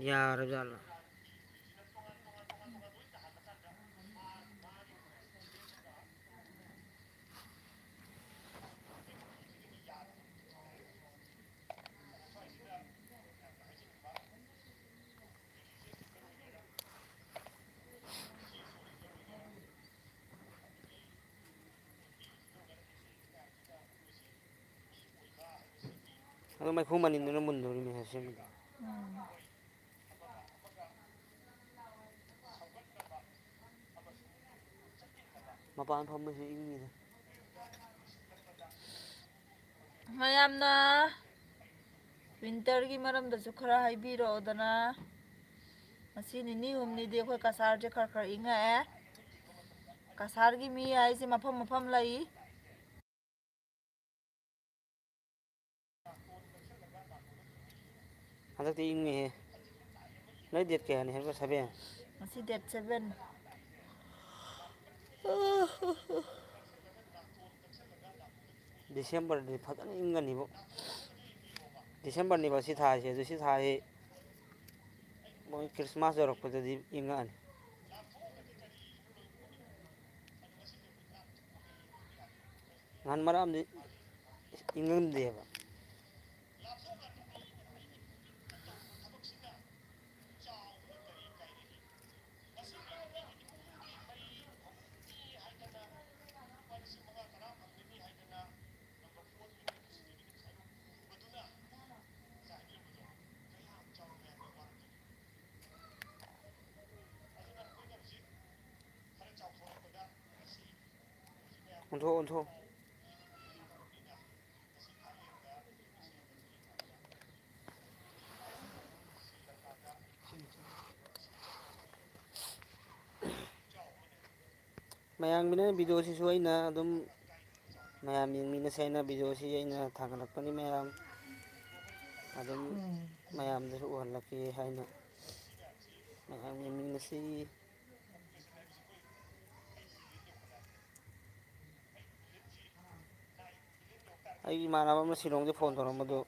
ꯌꯥꯔꯖꯥꯠꯂꯣ? ꯑꯗꯣ ꯃꯩꯈꯨ ꯃꯅꯤꯟꯗꯨꯅ ꯃꯨꯟꯗꯣꯔꯤꯃꯤ ꯁꯦꯝꯕꯗ꯫ ꯎꯝ꯫ ꯃꯄꯥꯟ ꯐꯝꯕꯁꯨ ꯏꯪꯉꯤꯗ꯫ ꯃꯌꯥꯝꯅ ꯋꯤꯟꯇꯔꯒꯤ ꯃꯔꯝꯗꯁꯨ ꯈꯔ ꯍꯥꯏꯕꯤꯔꯛꯑꯣꯗꯅ꯫ ꯉꯁꯤ ꯅꯤꯅꯤ ꯍꯨꯝꯅꯤꯗꯤ ꯑꯩꯈꯣꯏ ꯀꯁꯥꯔꯁꯦ ꯈꯔ ꯈꯔ ꯏꯪꯉꯛꯑꯦ꯫ ꯀꯁꯥꯔꯒꯤ ꯃꯤ ꯍꯥꯏꯁꯦ ꯃꯐꯝ ꯃꯐꯝ ꯂꯩ꯫ ꯍꯟꯗꯛꯇꯤ ꯏꯪꯉꯤꯍꯦ꯫ ꯅꯣꯏ ꯗꯦꯠ ꯀꯌꯥꯅꯤ ꯍꯥꯏꯕ? ꯁꯚꯦꯟ? ꯉꯁꯤ ꯗꯦꯠ ꯁꯚꯦꯟ꯫ ꯗꯤꯁꯦꯝꯕꯔꯗꯤ ꯐꯖꯅ ꯏꯪꯒꯅꯤꯕꯨ꯫ ꯗꯤꯁꯦꯝꯕꯔꯅꯤꯕ ꯁꯤ ꯊꯥꯁꯦ, ꯑꯗꯨ ꯁꯤ ꯊꯥꯁꯤ ꯃꯣꯏ ꯈ꯭ꯔꯤꯁꯃꯥꯁ ꯌꯧꯔꯛꯄꯗꯗꯤ ꯏꯪꯉꯛꯑꯅꯤ꯫ ꯅꯍꯥꯟ ꯃꯔꯛ ꯑꯃꯗꯤ ꯏꯪꯉꯝꯗꯦꯕ꯫ ꯑꯣꯟꯊꯣꯛ, ꯑꯣꯟꯊꯣꯛ꯫ ꯃꯌꯥꯝꯒꯤꯅ ꯚꯤꯗꯤꯑꯣꯁꯤꯁꯨ ꯑꯩꯅ ꯑꯗꯨꯝ ꯃꯌꯥꯝ ꯌꯦꯡꯃꯤꯟꯅꯁꯦ ꯍꯥꯏꯅ ꯚꯤꯗꯤꯑꯣꯁꯤ ꯑꯩꯅ ꯊꯥꯒꯠꯂꯛꯄꯅꯤ꯫ ꯃꯌꯥꯝ ꯑꯗꯨꯝ ꯎꯝ꯫ ꯃꯌꯥꯝꯗꯁꯨ ꯎꯍꯜꯂꯛꯀꯦ ꯍꯥꯏꯅ ꯃꯌꯥꯝ ꯌꯦꯡꯃꯤꯟꯅꯁꯤ꯫ ꯑꯩꯒꯤ ꯏꯃꯥꯟꯅꯕ ꯑꯃꯅ ꯁꯤꯂꯣꯡꯗ ꯐꯣꯟ ꯇꯧꯔꯛꯑꯝꯕꯗꯨ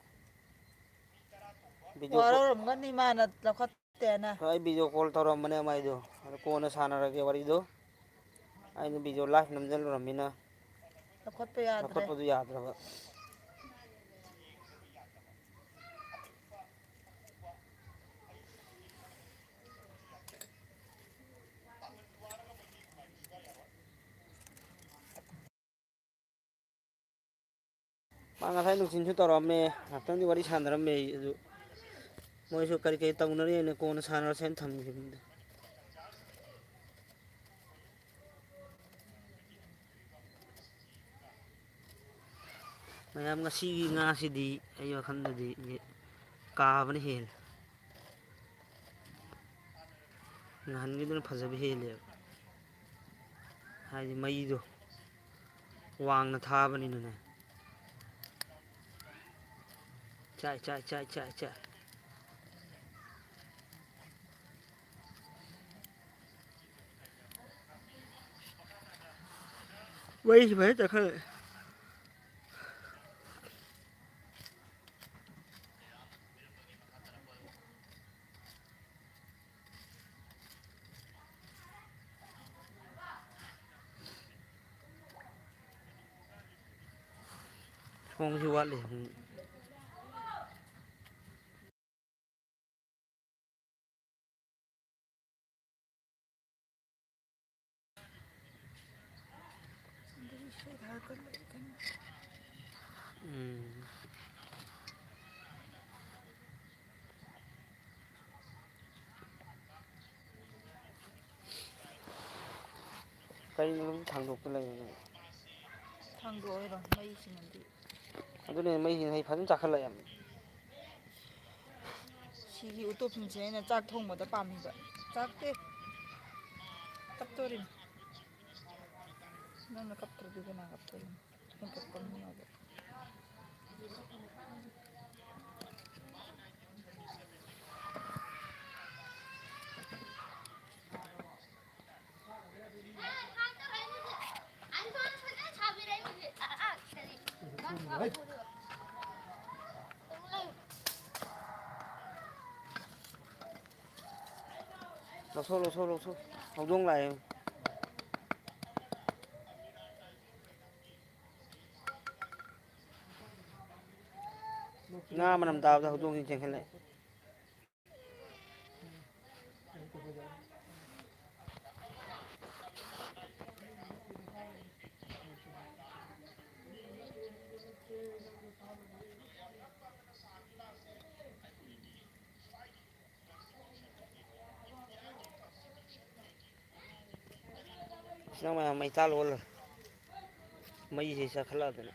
ꯚꯤꯗꯤꯑꯣ ꯀꯣꯜ ꯋꯥꯔꯧꯔꯝꯒꯅꯤ ꯃꯥꯅ ꯂꯧꯈꯠꯇꯦꯅ꯫ ꯍꯣꯏ, ꯑꯩ ꯚꯤꯗꯤꯑꯣ ꯀꯣꯜ ꯇꯧꯔꯝꯕꯅꯦ ꯃꯥꯏꯗꯣ꯫ ꯑꯗꯨ ꯀꯣꯟꯅ ꯁꯥꯟꯅꯔꯒꯦ ꯋꯥꯔꯤꯗꯣ꯫ ꯑꯩꯅ ꯚꯤꯗꯤꯑꯣ ꯂꯥꯏꯚ ꯅꯝꯁꯤꯜꯂꯨꯔꯃꯤꯅ ꯂꯧꯈꯠꯄ ꯌꯥꯗ꯭ꯔꯦ꯫ ꯂꯧꯈꯠꯄꯗꯨ ꯌꯥꯗ꯭ꯔꯕ꯫ ꯃꯥ ꯉꯁꯥꯏ ꯅꯨꯡꯊꯤꯜꯁꯨ ꯇꯧꯔꯛꯑꯝꯃꯦ, ꯉꯥꯏꯍꯥꯛꯇꯪꯗꯤ ꯋꯥꯔꯤ ꯁꯥꯟꯅꯔꯝꯃꯦ ꯑꯩ꯫ ꯑꯗꯨ ꯃꯣꯏꯁꯨ ꯀꯔꯤ ꯀꯔꯤ ꯇꯧꯅꯔꯤꯅ ꯀꯣꯟꯅ ꯁꯥꯟꯅꯔꯁꯦꯅ ꯊꯝꯈꯤꯕꯅꯤꯗ꯫ ꯃꯌꯥꯝ, ꯉꯁꯤꯒꯤ ꯉꯥꯁꯤꯗꯤ ꯑꯩ ꯋꯥꯈꯜꯗꯗꯤ ꯀꯥꯕꯅ ꯍꯦꯜꯂꯦ꯫ ꯅꯍꯥꯟꯒꯤꯗꯨꯅ ꯐꯖꯕ ꯍꯦꯜꯂꯦꯕ꯫ ꯍꯥꯏꯗꯤ ꯃꯩꯗꯣ ꯋꯥꯡꯅ ꯊꯥꯕꯅꯤꯅꯅꯦ꯫ ꯆꯥꯏ, ꯆꯥꯏ, ꯆꯥꯏ, ꯆꯥꯏ, ꯆꯥꯏ꯫ ꯃꯩꯁꯤ ꯐꯖꯅ ꯆꯠꯈꯠꯂꯛꯑꯦ꯫ ꯊꯣꯡꯁꯤ ꯋꯥꯠꯂꯤ꯫ ꯎꯝ꯫ ꯀꯔꯤꯅꯣ ꯑꯗꯨꯝ ꯊꯥꯡꯗꯣꯛꯇ ꯂꯩꯔꯤꯅꯦ? ꯍꯥꯡꯗꯣꯛꯑꯣ ꯍꯥꯏꯔꯣ, ꯃꯩꯁꯤꯅꯗꯤ꯫ ꯑꯗꯨꯅꯦ, ꯃꯩꯁꯤꯅ ꯍꯩ ꯐꯖꯅ ꯆꯥꯈꯠꯂꯛꯑꯦ ꯌꯥꯝ꯫ ꯁꯤꯒꯤ ꯎꯇꯣꯞꯁꯤꯡꯁꯦ ꯑꯩꯅ ꯆꯥꯛ ꯊꯣꯡꯕꯗ ꯄꯥꯝꯃꯤꯕ꯫ ꯆꯥꯛꯇꯦ꯫ ꯀꯞꯇꯣꯔꯤꯅꯤ꯫ ꯅꯪꯅ ꯀꯞꯇ꯭ꯔꯗꯤ ꯀꯅꯥ ꯀꯞꯇꯣꯔꯤꯅꯣ? ꯅꯪ ꯀꯞꯄ ꯃꯤ ꯌꯥꯎꯕ꯫ ꯂꯧꯊꯣꯛ, ꯂꯧꯊꯣꯛ, ꯂꯧꯊꯣꯛ꯫ ꯍꯧꯗꯣꯡ ꯂꯥꯛꯑꯦ꯫ ꯉꯥ ꯃꯅꯝ ꯇꯥꯕꯗ ꯍꯧꯗꯣꯡꯁꯤ ꯆꯦꯟꯈꯠꯂꯛꯑꯦ꯫ ꯏꯆꯤꯟ ꯏꯅꯥꯎ ꯃꯌꯥꯝ ꯃꯩ ꯇꯥꯜꯂ ꯑꯣꯜꯂꯦ꯫ ꯃꯩꯁꯦ ꯆꯥꯈꯠꯂꯛꯑꯗꯅ꯫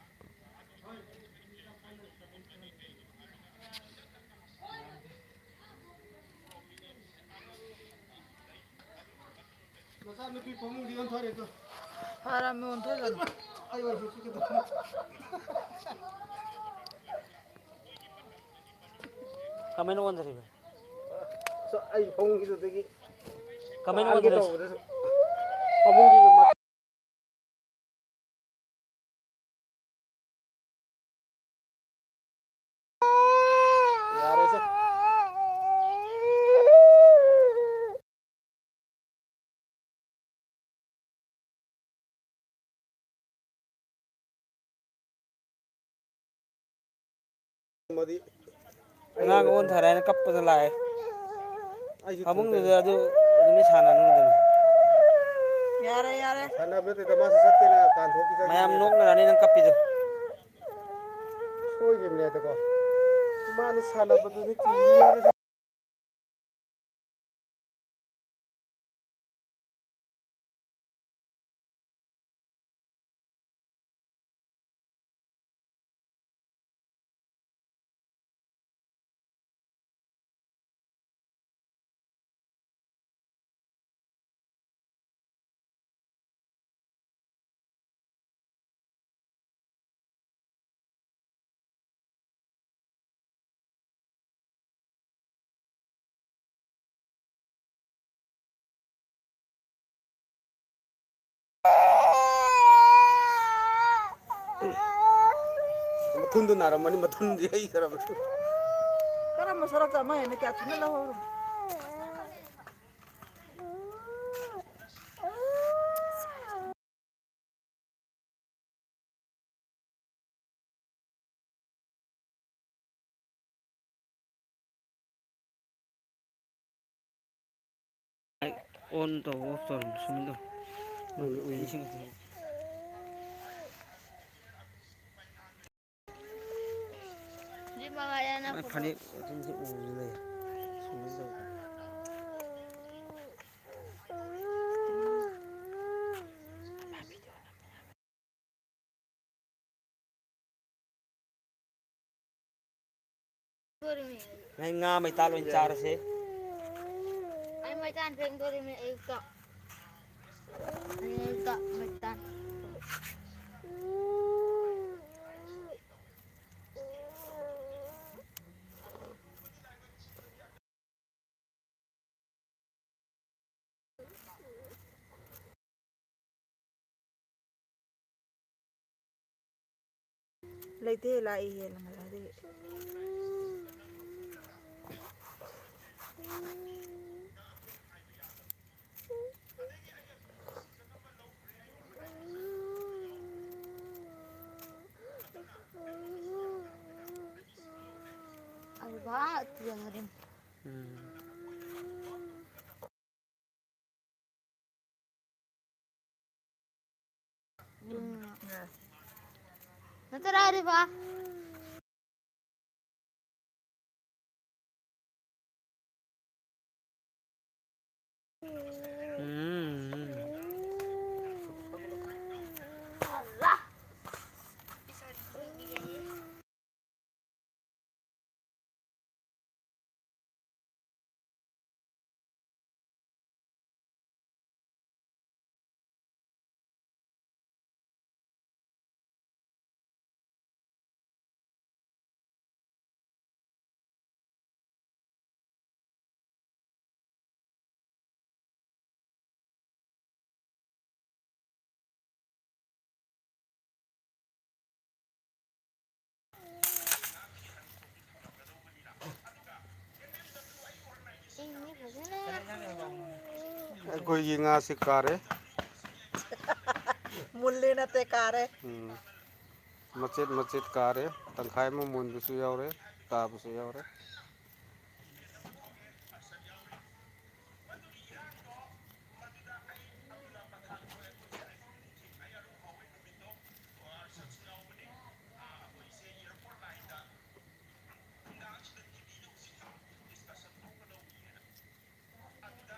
ꯃꯆꯥꯅꯨꯄꯤ ꯐꯃꯨꯡꯗꯤ ꯑꯣꯟꯊꯣꯔꯦ ꯇꯨ꯫ ꯐꯔꯝꯅꯦ ꯑꯣꯟꯊꯣꯛꯑꯒꯅꯨ꯫ ꯑꯩ ꯑꯣꯏꯔꯁꯨ ꯆꯤꯛꯀꯦ ꯇꯧꯕꯅꯤ꯫ ꯀꯃꯥꯏꯅ ꯑꯣꯟꯊꯔꯤꯕ? ꯑꯩ ꯐꯃꯨꯡꯒꯤꯗꯨꯗꯒꯤ ꯀꯃꯥꯏꯅ ꯀꯥꯟꯒꯦ ꯑꯣꯟꯊꯔꯤꯁꯦ? ꯇꯧꯕꯗꯁꯨ ꯐꯃꯨꯡꯒꯤ ꯌꯥꯔꯦꯁꯦ꯫ ꯑꯉꯥꯡ ꯑꯣꯟꯊꯔꯦ ꯍꯥꯏꯅ ꯀꯞꯄꯗ ꯂꯥꯛꯑꯦ꯫ ꯑꯩꯁꯨ ꯐꯃꯨꯡꯗꯨꯗ ꯑꯗꯨ ꯑꯗꯨꯝ ꯁꯥꯟꯅꯅꯨꯗꯅ꯫ ꯌꯥꯔꯦ, ꯌꯥꯔꯦ꯫ ꯁꯥꯟꯅꯕꯗꯨꯗ ꯃꯥꯁꯨ ꯆꯠꯀꯦꯅ ꯀꯥꯟꯊꯣꯛꯈꯤꯗꯅ ꯃꯌꯥꯝ ꯅꯣꯛꯅꯔꯅꯤ ꯅꯪ ꯀꯞꯄꯤꯗꯣ꯫ ꯁꯣꯏꯈꯤꯕꯅꯦ ꯑꯗꯨꯀꯣ꯫ ꯃꯥꯅ ꯁꯥꯟꯅꯕꯗꯨꯗꯤ ꯀꯤꯔꯤꯉꯩꯗ ꯃꯊꯨꯟꯗꯣ ꯅꯥꯔꯝꯃꯅꯤ, ꯃꯊꯨꯟꯗꯤ ꯍꯩꯈ꯭ꯔꯕꯅꯤ꯫ ꯀꯔꯝꯕ ꯁꯔꯞꯇ ꯑꯃ ꯍꯦꯟꯅ ꯀꯌꯥ ꯊꯨꯅ ꯂꯧꯍꯧꯔꯣ? ꯑꯣꯟ ꯇꯧ, ꯑꯣꯐ ꯇꯧꯔꯝ ꯁꯨꯝꯗꯣ꯫ ꯎꯝ, ꯎꯝ꯫ ꯏꯁꯤꯡ꯫ ꯐꯅꯦꯛ ꯑꯗꯨꯝ ꯎ ꯂꯩ꯫ ꯁꯨꯃꯥꯏꯅ ꯇꯧ꯫ ꯅꯪ ꯉꯥ ꯃꯩꯇꯥꯟ ꯑꯣꯏꯅ ꯆꯥꯔꯁꯦ꯫ ꯑꯩ ꯃꯩꯇꯥꯟ ꯐꯦꯡꯗꯣꯔꯤꯃꯤ ꯑꯌꯨꯛꯇ꯫ ꯑꯌꯨꯛꯇ ꯃꯩꯇꯥꯟ꯫ ꯂꯩꯇꯦ, ꯂꯥꯛꯏ ꯍꯦꯟꯅ ꯉꯁꯥꯏꯗꯒꯤ꯫ ꯑꯗꯨꯒ ꯇꯨꯌꯦꯜꯞ꯫ ꯎꯝ꯫ ꯎꯝ꯫ ꯅꯠꯇꯔꯥ ꯑꯔꯤꯕ? ꯎꯝ꯫ ꯑꯩꯈꯣꯏꯒꯤ ꯉꯥꯁꯤ ꯀꯥꯔꯦ꯫ ꯃꯨꯜꯂꯦ ꯅꯠꯇꯦ, ꯀꯥꯔꯦ꯫ ꯎꯝ꯫ ꯃꯆꯦꯠ ꯃꯆꯦꯠ ꯀꯥꯔꯦ꯫ ꯇꯪꯈꯥꯏ ꯑꯃ ꯃꯨꯟꯕꯁꯨ ꯌꯥꯎꯔꯦ, ꯀꯥꯕꯁꯨ ꯌꯥꯎꯔꯦ꯫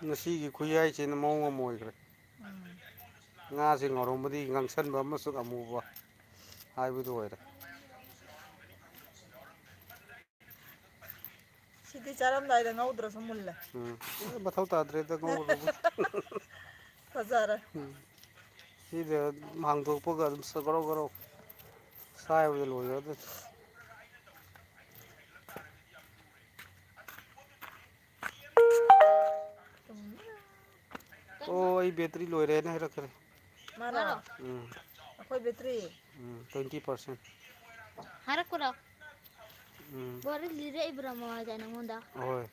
ꯉꯁꯤꯒꯤ ꯈꯨꯌꯥꯏꯁꯤꯅ ꯃꯑꯣꯡ ꯑꯃ ꯑꯣꯏꯈ꯭ꯔꯦ꯫ ꯎꯝ꯫ ꯉꯥꯁꯦ ꯉꯧꯔꯝꯕꯗꯤ ꯉꯥꯡꯁꯟꯕ ꯑꯃꯁꯨꯡ ꯑꯃꯨꯕ ꯍꯥꯏꯕꯗꯨ ꯑꯣꯏꯔꯦ꯫ ꯁꯤꯗꯤ ꯆꯥꯔꯝꯗꯥꯏꯗ ꯉꯧꯗ꯭ꯔꯁꯨ ꯃꯨꯜꯂꯦ꯫ ꯎꯝ꯫ ꯑꯦ, ꯃꯊꯧ ꯇꯥꯗ꯭ꯔꯦꯗ ꯉꯧꯔꯒ꯫ ꯐꯖꯔꯦ꯫ ꯎꯝ꯫ ꯁꯤꯗ ꯍꯥꯡꯗꯣꯛꯄꯒ ꯑꯗꯨꯝ ꯁ-, ꯒ꯭ꯔꯧ ꯒ꯭ꯔꯧ ꯁꯥꯏꯕꯗ ꯂꯣꯏꯔꯦ ꯑꯗꯨ꯫ ꯑꯣ, ꯑꯩ ꯕꯦꯇ꯭ꯔꯤ ꯂꯣꯏꯔꯦꯅ ꯍꯥꯏꯔꯛꯈ꯭ꯔꯦ꯫ ꯃꯥꯔꯣ? ꯎꯝ꯫ ꯑꯩꯈꯣꯏ ꯕꯦꯇ꯭ꯔꯤ? ꯎꯝ, twenty percent꯫ ꯍꯥꯏꯔꯛꯄ꯭ꯔꯣ? ꯎꯝ꯫ ꯕꯣꯔꯤ ꯂꯤꯔꯛꯏꯕ꯭ꯔꯣ ꯃꯃꯥꯗ ꯅꯪꯉꯣꯟꯗ? ꯍꯣꯏ꯫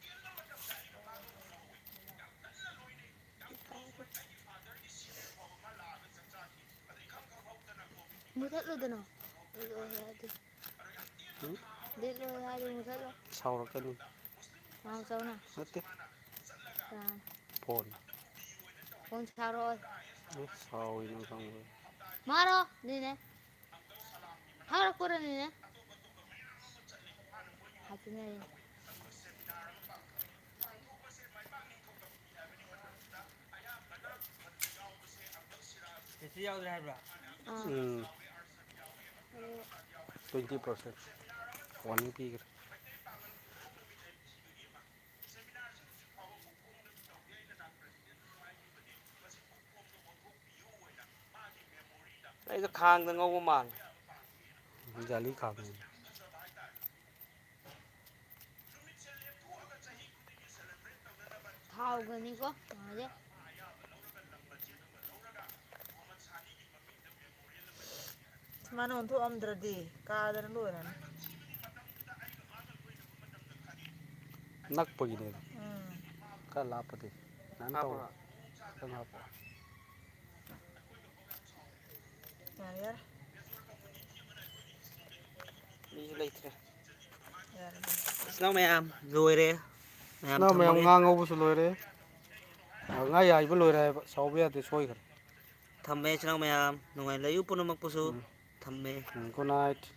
ꯃꯨꯊꯠꯂꯨꯗꯅ꯫ ꯂꯤꯠꯂꯣ ꯍꯥꯏꯔꯗꯤ꯫ ꯎꯝ? ꯂꯤꯠꯂꯣ ꯍꯥꯏꯔꯗꯤ ꯃꯨꯊꯠꯂꯣ꯫ ꯁꯥꯎꯔꯛꯀꯅꯤ꯫ ꯃꯥ ꯆꯥꯎꯅ꯫ ꯅꯠꯇꯦ꯫ ꯀꯅꯥ? ꯐꯣꯟ꯫ ꯐꯣꯟ ꯁꯥꯎꯔꯛꯑꯣꯏ꯫ ꯎꯝ, ꯁꯥꯎꯋꯤ ꯅꯪ ꯈꯪꯕ꯭ꯔꯥ? ꯃꯥꯔꯣ? ꯑꯗꯨꯏꯅꯦ꯫ ꯍꯥꯏꯔꯛꯄ꯭ꯔꯅꯦ? ꯍꯥꯏꯗꯨꯅꯦ꯫ ꯆꯤꯆꯦ ꯌꯥꯎꯗ꯭ꯔꯦ ꯍꯥꯏꯕ꯭ꯔꯥ? ꯑꯥ꯫ ꯎꯝ꯫ ꯑꯗꯨ twenty percent warning ꯄꯤꯈ꯭ꯔꯦ꯫ ꯑꯩꯗꯣ ꯈꯥꯡꯗ ꯉꯧꯕ ꯃꯥꯜꯂꯦ꯫ ꯖꯥꯂꯤ ꯈꯥꯡ꯫ ꯊꯥꯎꯒꯅꯤꯀꯣ ꯉꯥꯏꯔꯦ꯫ ꯃꯥꯅ ꯑꯣꯟꯊꯣꯛꯑꯝꯗ꯭ꯔꯗꯤ ꯀꯥꯗꯅ ꯂꯣꯏꯔꯅꯤ꯫ ꯅꯛꯄꯒꯤꯅꯦ꯫ ꯎꯝ꯫ ꯈꯔ ꯂꯥꯞꯄꯗꯤ꯫ ꯅꯪ ꯇꯧꯔꯣ꯫ ꯍꯥꯞꯄ꯭ꯔꯣ? ꯈꯤꯇꯪ ꯍꯥꯞꯄꯣ꯫ ꯌꯥꯔꯦ, ꯌꯥꯔꯦ꯫ ꯃꯤꯁꯨ ꯂꯩꯇ꯭ꯔꯦ꯫ ꯌꯥꯔꯦ꯫ ꯏꯆꯤꯟ ꯏꯅꯥꯎ ꯃꯌꯥꯝ, ꯂꯣꯏꯔꯦ꯫ ꯃꯌꯥꯝ ꯏꯆꯤꯟ ꯏꯅꯥꯎ ꯃꯌꯥꯝ ꯊꯝꯃꯒꯦ꯫ ꯉꯥ ꯉꯧꯕꯁꯨ ꯂꯣꯏꯔꯦ꯫ ꯑ, ꯉꯥ ꯌꯥꯏꯕ ꯂꯣꯏꯔꯦ ꯍꯥꯏꯕ꯫ ꯁꯥꯎꯕ ꯌꯥꯗꯦ, ꯁꯣꯏꯈ꯭ꯔꯦ꯫ ꯊꯝꯃꯦ, ꯏꯆꯤꯟ ꯏꯅꯥꯎ ꯃꯌꯥꯝ꯫ ꯅꯨꯡꯉꯥꯏꯅ ꯂꯩꯌꯨ ꯄꯨꯝꯅꯃꯛꯄꯨꯁꯨ꯫ ꯎꯝ꯫ ꯊꯝꯃꯦ꯫ ꯎꯝ, good night꯫